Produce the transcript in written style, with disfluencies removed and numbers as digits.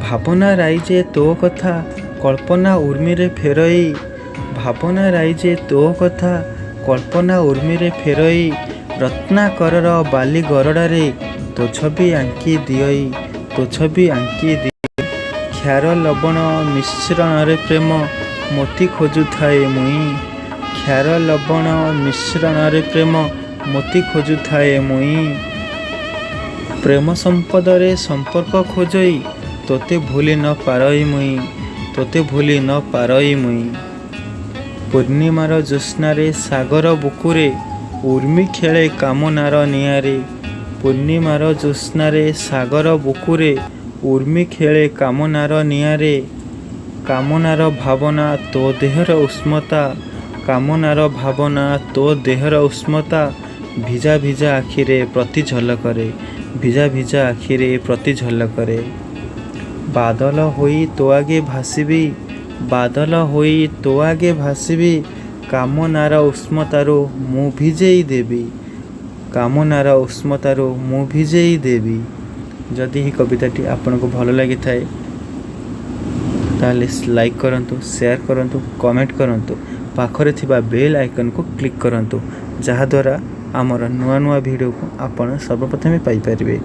ଭାବନା ରାଇଜେ ତୋ କଥା କଳ୍ପନା ଉର୍ମିରେ ଫେରଇ, ଭାବନା ରାଇଜେ ତୋ କଥା କଳ୍ପନା ଉର୍ମିରେ ଫେରଇ, ରତ୍ନାକରର ବାଲି ଗରଡ଼ାରେ ତୋ ଛବି ଆଙ୍କି ଦିଅଇ, ତୋ ଛବି ଆଙ୍କି ଦିଅଇ। କ୍ଷାର ଲବଣ ମିଶ୍ରଣରେ ପ୍ରେମ ମୋତି ଖୋଜୁଥାଏ ମୁଇଁ, କ୍ଷାର ଲବଣ ମିଶ୍ରଣରେ ପ୍ରେମ ମୋତି ଖୋଜୁଥାଏ ମୁଇଁ, ପ୍ରେମ ସମ୍ପଦରେ ସମ୍ପର୍କ ଖୋଜଇ ତୋତେ ଭୁଲି ନ ପାରଇ ମୁଇଁ, ତୋତେ ଭୁଲି ନ ପାରଇ ମୁଇଁ। ପୂର୍ଣ୍ଣିମାର ଜ୍ୟୋତ୍ସ୍ନାରେ ସାଗର ବୁକୁରେ ଉର୍ମି ଖେଳେ କାମନାର ନିଆଁରେ, ପୂର୍ଣ୍ଣିମାର ଜ୍ୟୋତ୍ସ୍ନାରେ ସାଗର ବୁକୁରେ ଉର୍ମି ଖେଳେ କାମନାର ନିଆଁରେ, କାମନାର ଭାବନା ତୋ ଦେହର ଉଷ୍ମତା, କାମନାର ଭାବନା ତୋ ଦେହର ଉଷ୍ମତା ଭିଜା ଭିଜା ଆଖିରେ ପ୍ରତି ଝଲକରେ, ଭିଜା ଭିଜା ଆଖିରେ ପ୍ରତି ଝଲକରେ। ବାଦଲ ହୋଇ ତୋ ଆଗେ ଭାସିବି, ବାଦଲ ହୋଇ ତୋ ଆଗେ ଭାସିବି, କାମନାର ଉଷ୍ମତାରୁ ମୁଁ ଭିଜେଇ ଦେବି, କାମନାର ଉଷ୍ମତାରୁ ମୁଁ ଭିଜେଇ ଦେବି। ଯଦି ଏହି କବିତାଟି ଆପଣଙ୍କୁ ଭଲ ଲାଗିଥାଏ, ତାହେଲେ ଲାଇକ୍ କରନ୍ତୁ, ସେୟାର କରନ୍ତୁ, କମେଣ୍ଟ କରନ୍ତୁ, ପାଖରେ ଥିବା ବେଲ୍ ଆଇକନ୍କୁ କ୍ଲିକ୍ କରନ୍ତୁ, ଯାହାଦ୍ୱାରା ଆମର ନୂଆ ନୂଆ ଭିଡ଼ିଓକୁ ଆପଣ ସର୍ବପ୍ରଥମେ ପାଇପାରିବେ।